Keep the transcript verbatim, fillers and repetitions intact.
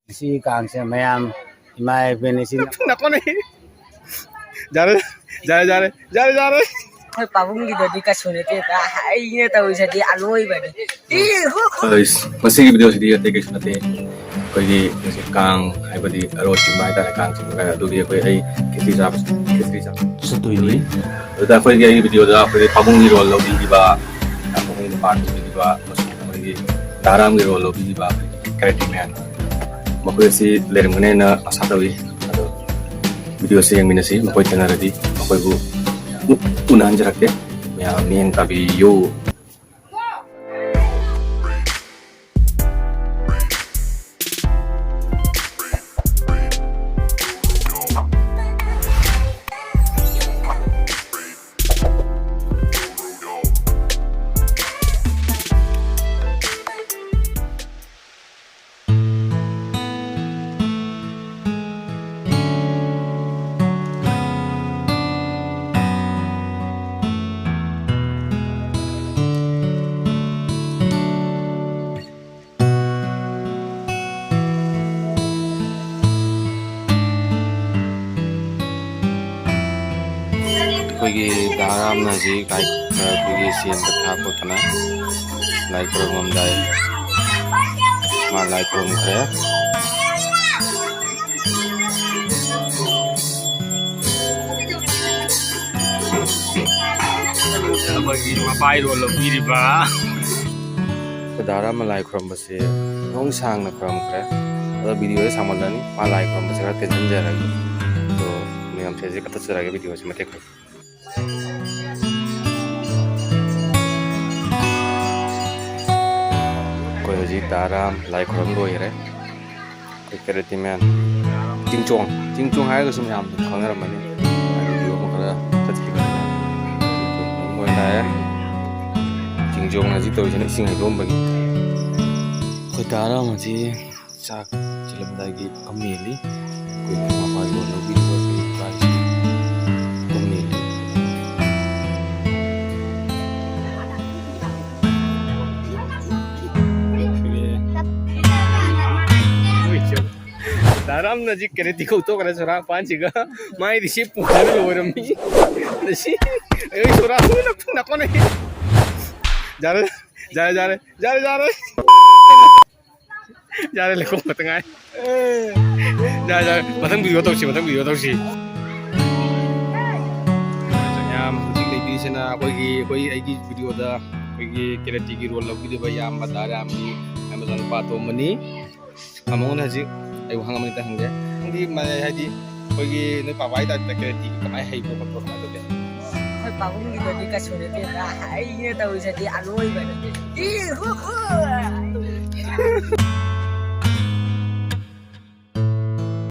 ꯉꯁꯤ ꯀꯥꯡꯁꯦ ꯃꯌꯥꯝ ꯏꯃꯥ ꯏꯕꯦꯟ ꯏꯆꯤꯟ ꯅꯥꯀꯣꯟꯅꯦ꯫ ꯌꯥꯔꯦ, ꯌꯥꯔꯦ, ꯌꯥꯔꯦ, ꯌꯥꯔꯦ, ꯌꯥꯔꯦ꯫ ꯑꯩꯈꯣꯏ ꯄꯥꯕꯨꯡꯒꯤꯗꯨꯗꯤ ꯀꯩꯁꯨ ꯅꯠꯇꯦꯗ, ꯑꯩꯅ ꯇꯧꯔꯤꯁꯤꯗꯤ ꯑꯂꯣꯏꯕꯅꯤ꯫ ꯑꯩꯁ, ꯃꯁꯤꯒꯤ ꯚꯤꯗꯤꯑꯣꯁꯤꯗꯤ ꯑꯇꯩ ꯀꯩꯁꯨ ꯅꯠꯇꯦ, ꯑꯩꯈꯣꯏꯒꯤ ꯍꯧꯖꯤꯛ ꯀꯥꯡ ꯍꯥꯏꯕꯗꯤ ꯑꯔꯣꯏ ꯆꯤꯡꯕ ꯍꯥꯏꯇꯥꯔꯦ, ꯀꯥꯡ ꯆꯤꯡꯕ ꯀꯥꯟꯗ ꯑꯗꯨꯒꯤ ꯑꯩꯈꯣꯏ ꯑꯩ ꯈꯦꯆ꯭ꯔꯤ ꯆꯥꯕ, ꯈꯦꯆ꯭ꯔꯤ ꯆꯥꯕ ꯆꯠꯇꯣꯏꯅꯤ꯫ ꯑꯗꯨꯗ ꯑꯩꯈꯣꯏꯒꯤ ꯑꯩꯒꯤ ꯚꯤꯗꯤꯑꯣꯗ ꯑꯩꯈꯣꯏꯒꯤ ꯄꯥꯕꯨꯡꯒꯤ ꯔꯣꯜ ꯂꯧꯕꯤꯈꯤꯕ, ꯄꯥꯕꯨꯡꯒꯤ ꯄꯥꯔꯠ ꯂꯧꯕꯤꯈꯤꯕ, ꯑꯃꯁꯨꯡ ꯑꯩꯈꯣꯏꯒꯤ ꯗꯥꯔꯥꯝꯒꯤ ꯔꯣꯜ ꯂꯧꯕꯤꯈꯤꯕ ꯀꯦꯔꯦꯇꯤ ꯃꯦꯟ, ꯃꯈꯣꯏ ꯑꯁꯤ ꯂꯩꯔꯝꯒꯅꯦꯅ ꯑꯁꯥ ꯇꯧꯏ꯫ ꯑꯗꯣ ꯚꯤꯗꯤꯑꯣꯁꯦ ꯌꯦꯡꯃꯤꯟꯅꯁꯤ꯫ ꯃꯈꯣꯏ ꯊꯦꯡꯅꯔꯗꯤ ꯃꯈꯣꯏꯕꯨ ꯎ-, ꯎꯅꯍꯟꯖꯔꯛꯀꯦ꯫ ꯃꯌꯥꯝ ꯃꯤꯠꯌꯦꯡ ꯇꯥꯕꯤꯌꯨ꯫ ꯑꯩꯈꯣꯏꯒꯤ ꯗꯥ ꯔꯥꯝꯅ ꯍꯧꯖꯤꯛ ꯂꯥꯏ, ꯑꯩꯈꯣꯏꯒꯤ ꯁꯦꯟꯗ ꯊꯥ ꯈꯣꯠꯇꯅ ꯂꯥꯏ ꯈꯨꯔꯨꯝꯃꯝꯗꯥꯏ ꯃꯥ ꯂꯥꯏ ꯈꯨꯔꯨꯝꯈ꯭ꯔꯦ꯫ ꯑꯩꯈꯣꯏꯒꯤ ꯃꯄꯥ ꯏꯔꯣꯜ ꯂꯧꯕꯤꯔꯤꯕ꯫ ꯑꯩꯈꯣꯏ ꯗꯥ ꯔꯥꯝꯅ ꯂꯥꯏ ꯈꯨꯔꯨꯝꯕꯁꯦ ꯅꯣꯡ ꯁꯥꯡꯅ ꯈꯨꯔꯨꯝꯈ꯭ꯔꯦ꯫ ꯑꯗꯣ ꯚꯤꯗꯤꯑꯣꯁꯦ ꯁꯥꯡꯃꯜꯂꯅꯤ, ꯃꯥ ꯂꯥꯏ ꯈꯨꯔꯨꯝꯕꯁꯦ ꯈꯔ ꯇꯦꯟꯍꯟꯖꯔꯒꯦ꯫ ꯑꯗꯣ ꯃꯌꯥꯝꯁꯦ ꯍꯧꯖꯤꯛ ꯀꯛꯊꯠꯆꯔꯒꯦ ꯚꯤꯗꯤꯑꯣꯁꯦ ꯃꯇꯦꯛ ꯈꯔ꯫ ꯑꯩꯈꯣꯏ ꯍꯧꯖꯤꯛ ꯗꯥ ꯔꯥꯝ ꯂꯥꯏ ꯈꯨꯔꯨꯝ ꯂꯣꯏꯈꯔꯦ꯫ ꯑꯩꯈꯣꯏ ꯀꯦꯔꯦꯇꯤ ꯃꯦꯟ ꯆꯤꯡꯆꯣꯡ, ꯆꯤꯡꯆꯣꯡ ꯍꯥꯏꯔꯒꯁꯨ ꯃꯌꯥꯝ ꯑꯗꯨꯝ ꯈꯪꯅꯔꯝꯃꯅꯤ꯫ ꯚꯤꯗꯤꯑꯣ ꯑꯃ ꯈꯔ ꯆꯠꯈꯤꯕꯅꯤꯅ ꯆꯤꯡꯆꯣꯡ ꯑꯣꯏꯅ ꯂꯥꯛꯑꯦ꯫ ꯆꯤꯡꯆꯣꯡ ꯍꯧꯖꯤꯛ ꯇꯧꯔꯤꯁꯤꯅ ꯏꯁꯤꯡ ꯍꯩꯗꯣꯛꯑꯝꯕꯒꯤ꯫ ꯑꯩꯈꯣꯏ ꯗꯥ ꯔꯥꯝ ꯍꯧꯖꯤꯛ ꯆꯥꯛ ꯊꯤꯜꯂꯝꯗꯥꯏꯒꯤ ꯐꯝꯃꯤꯅꯤ꯫ ꯑꯩꯈꯣꯏ ꯃꯄꯥꯒꯤ ꯂꯣꯟ ꯂꯧꯕꯤꯔꯤꯕ ꯑꯩꯈꯣꯏ ꯏꯄꯥꯁꯤ ꯐꯝꯃꯤꯅꯤ꯫ ꯗꯥꯔꯥꯝꯅ ꯍꯧꯖꯤꯛ ꯀꯦꯔꯦꯇꯤ ꯀꯧꯊꯣꯛꯈ꯭ꯔꯦ ꯁꯣꯔꯥ ꯄꯥꯟꯁꯤꯒ꯫ ꯃꯥꯏꯗꯤ ꯁꯤ ꯄꯨꯗꯅ ꯂꯣꯏꯔꯝꯃꯤ꯫ ꯁꯤ, ꯑꯩ ꯁꯣꯔꯥ ꯅꯀꯣꯅꯦ꯫ ꯌꯥꯔꯦ, ꯌꯥꯔꯦ, ꯌꯥꯔꯦ, ꯌꯥꯔꯦ, ꯌꯥꯔꯦ꯫ ꯌꯥꯔꯦ, ꯂꯩꯈꯣꯝ ꯈꯛꯇ ꯉꯥꯏ꯫ ꯌꯥꯔꯦ, ꯌꯥꯔꯦ꯫ ꯃꯊꯪ ꯚꯤꯗꯤꯑꯣ ꯇꯧꯁꯤ, ꯃꯊꯪ ꯚꯤꯗꯤꯑꯣ ꯇꯧꯁꯤ꯫ ꯃꯌꯥꯝ ꯍꯧꯖꯤꯛ ꯂꯩꯕꯤꯔꯤꯁꯤꯅ ꯑꯩꯈꯣꯏꯒꯤ, ꯑꯩꯈꯣꯏ, ꯑꯩꯒꯤ ꯚꯤꯗꯤꯑꯣꯗ ꯑꯩꯈꯣꯏꯒꯤ ꯀꯦꯔꯦꯇꯤꯒꯤ ꯔꯣꯜ ꯂꯧꯕꯤꯔꯤꯕ ꯏꯌꯥꯝꯕ ꯗꯥ ꯔꯥꯝꯒꯤ ꯃꯆꯥꯅꯨꯄꯥ ꯑꯇꯣꯝꯕꯅꯤ꯫ ꯃꯉꯣꯟꯗ ꯍꯧꯖꯤꯛ ꯑꯩ ꯋꯥꯍꯪ ꯑꯃ ꯍꯦꯛꯇ ꯍꯪꯒꯦ꯫ ꯅꯪꯗꯤ ꯃ-, ꯍꯥꯏꯗꯤ ꯑꯩꯈꯣꯏꯒꯤ ꯅꯣꯏ ꯄꯥꯄꯥꯒꯤ ꯇꯥꯏꯞꯇ ꯀꯦꯔꯦꯇꯤ ꯀꯃꯥꯏꯅ ꯍꯩꯕ꯭ꯔꯣ ꯈꯣꯠꯄ꯭ꯔꯣ ꯀꯃꯥꯏꯅ ꯇꯧꯒꯦ? ꯑꯩꯈꯣꯏ ꯄꯥꯕꯨꯡꯒꯤꯗꯗꯤ ꯀꯩꯁꯨ ꯅꯠꯇꯦꯗ꯫ ꯑꯩꯅ ꯇꯧꯔꯤꯁꯤꯗꯤ ꯑꯔꯣꯏꯕꯅꯤ꯫ ꯏ ꯍꯨ ꯍꯨ꯫